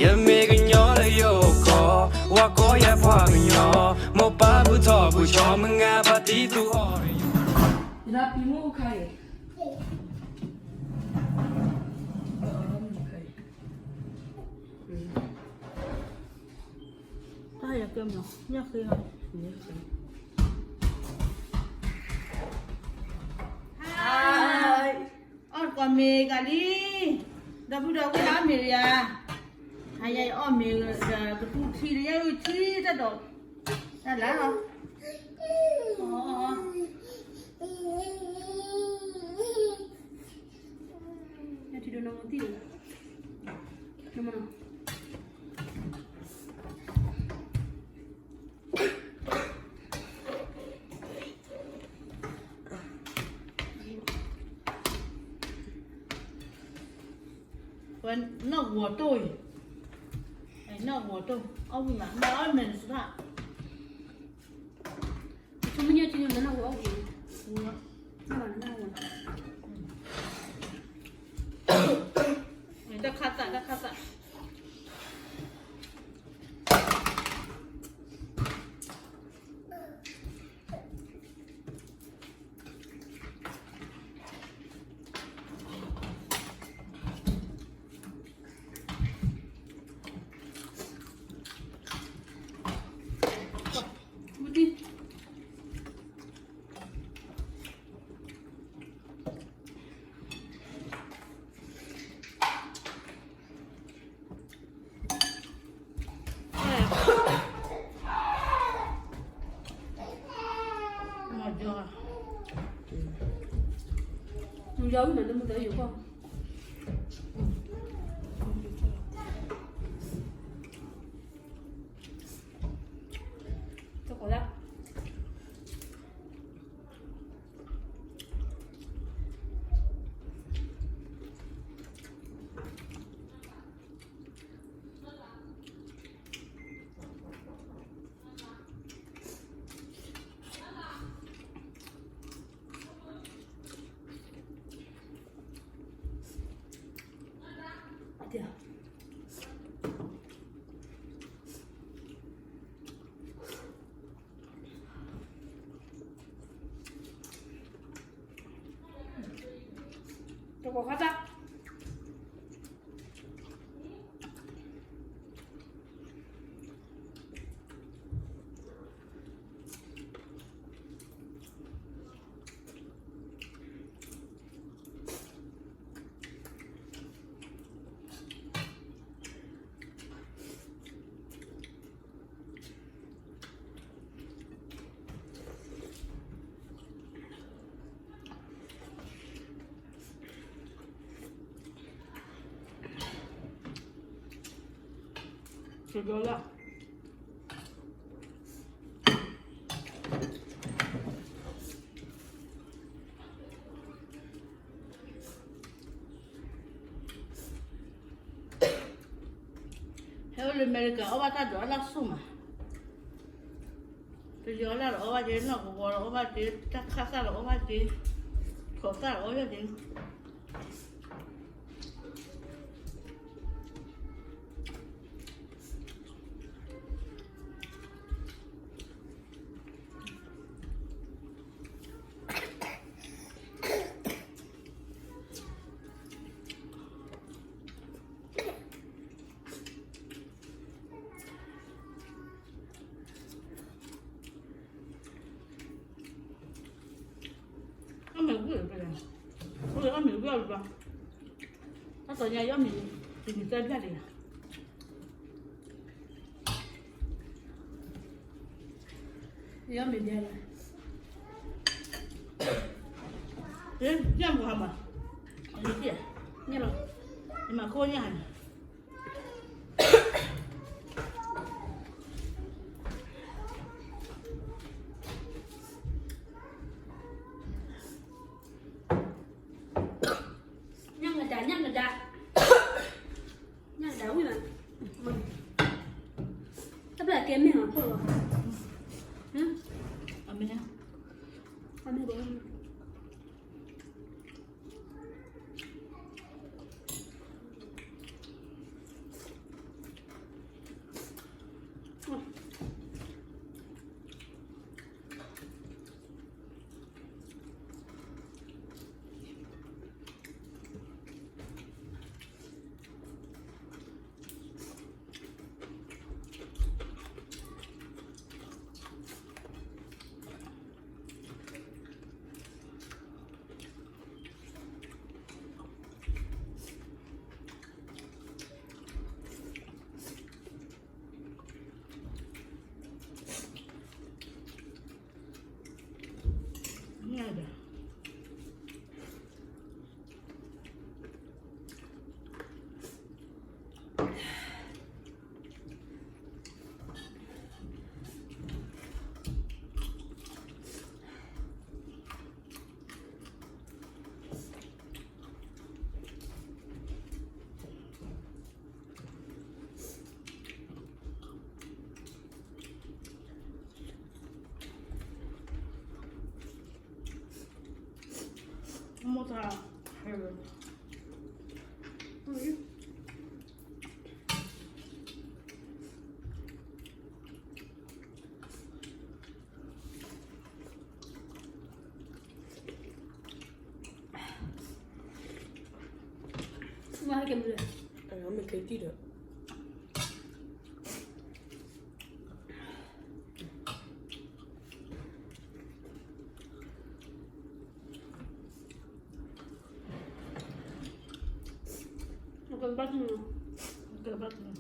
ယမ့ၢ်ကညီလၢယအိၣ်ကီၢ်, ဝၤကိးယၤပှၤကညီ, မိၢ်ပၢ်ဘူၣ်ထီၣ်ဘူၣ်ဆီ, မုၢ်ဂၤဖါတံၢ်သူအီၤ, ယဒၣ်ပံမိၢ်ခါအံၤ, တၢ်ယကမီၤ ညၣ်ဃ့ဟီ, အီၣ်တကွီၢ်မ့ၤကလံ, ဒီပုၢ်ဒီဝဲၢ်အီၣ်မ့ၤလံဧါ, အယအီၣ်မ့ၤဒီး ကသူထံလၢယအုၣ်ထံတၢ်ဒီး, တၢ်လၢ်လီၤ, ယထံဒိၣ်နီၢ်မူသံၣ်လီၤ, နီၢ်မူနီၢ် ဝဲနီၢ်ဂီၤတိၢ်အံၤ, နီၢ်ဂီၤတိၢ် အီၣ်ဝံၣ်မး မ့ၢ်အီၣ်မဲာ်တစူၢ်, ဆိမိၣ်ညါထံန့ၣ် နီၢ်ဂီၤအီၣ်ဝံၣ်, တၢ်ခါသၣ် တၢ်ခါသၣ် တကိးခါတၢ် ကၠီလၢ ဟဲအိၣ်လၢအမဲရကၤ အီၣ်ဘၣ်တၢ်ဒိးအလၢ်ဆူၣ်မး, ပယီၤလၢ်ဒီးအီၣ်ဘၣ်က့ၤ, နီၢ်ကဝီၤဒီးအီၣ်ဘၣ်က့ၤ, တၢ်ခါသၣ်ဒီးအီၣ်ဘၣ်က့ၤ, ခိးသၣ်ဒီးအီၣ်ဘၣ်က့ၤ အီၣ်မ့ၤဝံၤ, အီၣ်မ့ၤဝံၤအီၤလီၤ, တၢ်သီညါအီၣ်မ့ၤ, တနံၤသၢဘျၣ်ဒံးဧါ, အီၣ်မ့ၤဘျါလီၤ, ညၣ်မူဟါမး, ညၣ်လီၤ, ယမၤခိၣ်ညၣ်ဟါန့ၣ် ညၣ်ကဒါ, ညၣ်ကဒါ, ညၣ်ကဒါဝံၣ်မး, တဘျီကဲမ့ၢ်ဟီၣ်ခိၣ်လီၤ, အမ့ၢ်, အမ့ၢ်ဘၣ် အီၣ်မ့ၤ, အီၣ်မ့ၤ, အီၣ်မ့ၤ, မိၢ်တၢ် မ့ၢ်ကဲမလဲၣ်, မ့ၢ်ကဲတံၢ်ဒီး ကဘၣ်တံၢ်, ကဘၣ်တံၢ်.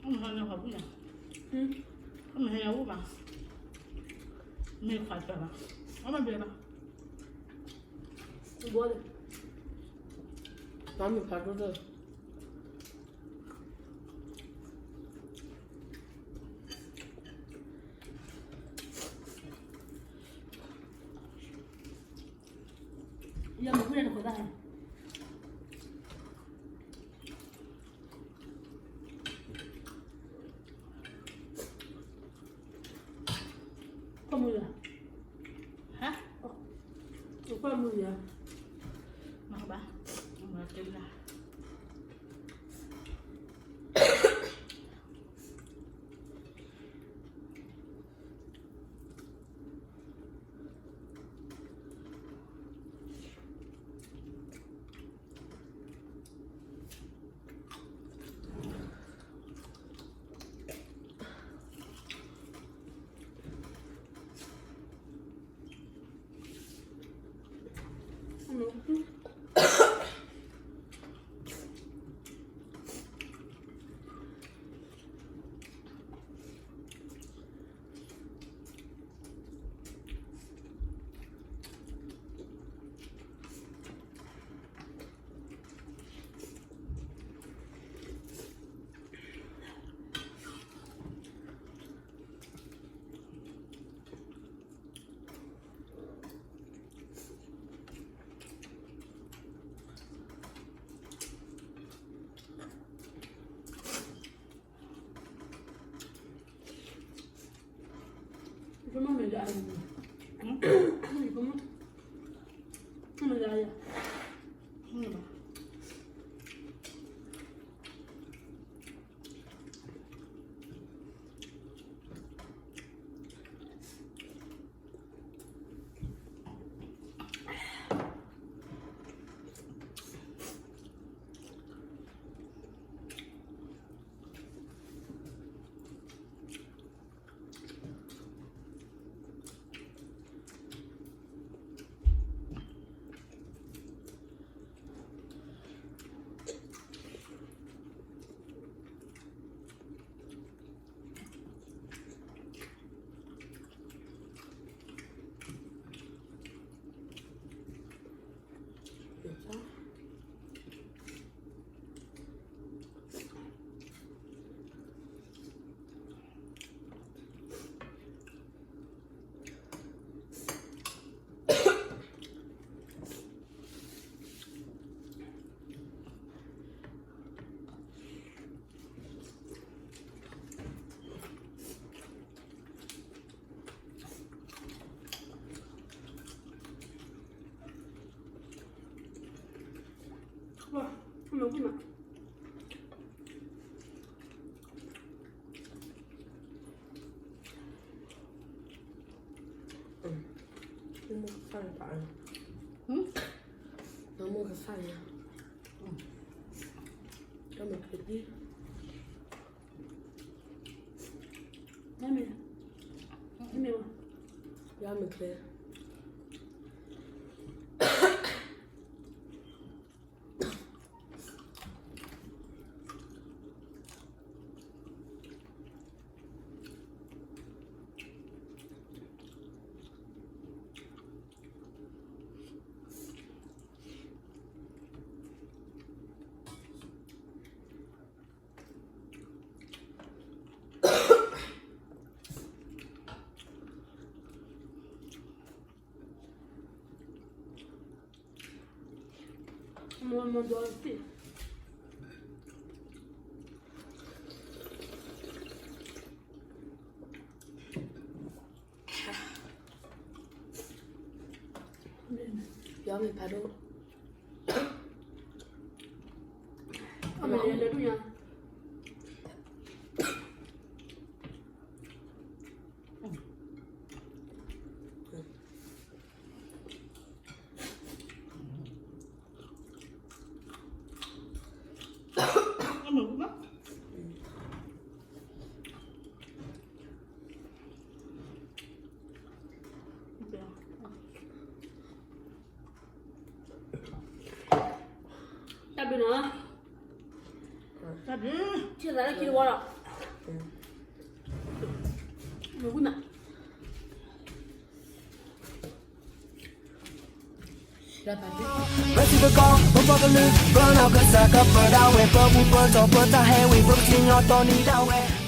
အမဟဲလၢဟီၣ်ပူၤညါ, အမဟဲလၢဟီၣ်ပူၤဘၣ်, မ့ၢ်ခွါစၢၤဘၣ်, အမဘဲဘၣ်, ဘီလၢ, မ့ၢ်ဖးဒိၣ်ဒိၣ် ယမၤဃုာ်ဒီးနခိၣ်သၣ်ဟဲ, ကွၢ်မုၢ်လၢ်, ဟါ, ကွၢ်မုၢ်လၢ်, မၤကဘၣ်, မၤကဘၣ်. မိၢ်ကစၢ်ယွၤ, မိၢ်ကစၢ်ယွၤ, တၢ်မၤချ့, တၢ်မၤချ့.ယမ့ၢ်ဖးဒိၣ်, အမ့ၢ်လၢဒူၣ်ညါ. တၢ်ဘျုးနီၤ, တၢ်ဘျုး, ထံၣ်သးလၢခံတဝီလီၤ, မ့ၢ်ဝံၤမး. ပစံးပကီၢ် ပပှၤကလုာ် ပနီၢ်ကစၢ်ကပၢဒၣ်ဝဲ ပဘူၣ်ပတီၢ်ပတၢ်ဟဲဝံၤ ပကစံၣ်ညီၣ်တီနံၤဒၣ်ဝဲ